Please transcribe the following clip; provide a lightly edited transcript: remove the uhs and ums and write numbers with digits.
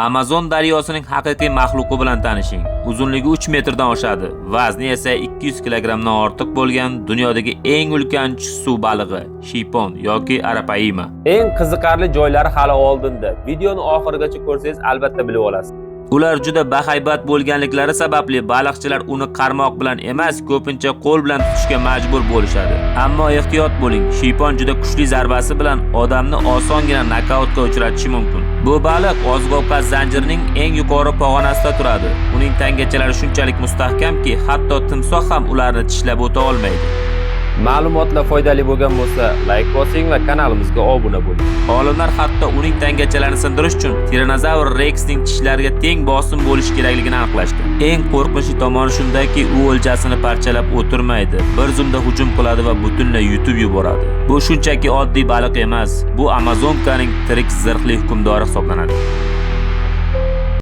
Amazon daryosining haqiqiy maxluqi bilan tanishing. Uzunligi 3 metrdan oshadi, vazni esa 200 kilogrammdan ortiq bo'lgan dunyodagi eng ulkan suv balig'i shiypon yoki arapaima. Eng qiziqarli joylari hali oldinda. Videoni oxirigacha ko'rsangiz albatta bilib olasiz. Ular juda bahaybat bo'lganliklari sababli baliqchilar uni qarmoq bilan emas, ko'pincha qo'l bilan tutishga majbur bo'lishadi. Ammo ehtiyot bo'ling, shiypon juda kuchli zarbasi bilan odamni osongina nokautga uchratishi mumkin. Bu baliq oziq-ovqat zanjirining eng yuqori pog'onasida turadi. Uning tangachalari shunchalik mustahkamki, hatto timsoh ham ularni tishlab o'ta olmaydi. Ma'lumotlar foydali bo'lgan bo'lsa, like bosing va kanalimizga obuna bo'ling. Olimlar hatto uning tangachalarini sindirish uchun tiranozavr reksning tishlariga teng bosim bo'lishi kerakligini aniqlashdi. Eng qo'rqinchli tomoni shundaki, u o'ljasini parchalab o'tirmaydi. Bir zumda hujum qiladi va butunlay yutib yuboradi. Bu shunchaki oddiy baliq emas, bu Amazonkaning tirik zirhli hukmdori hisoblanadi.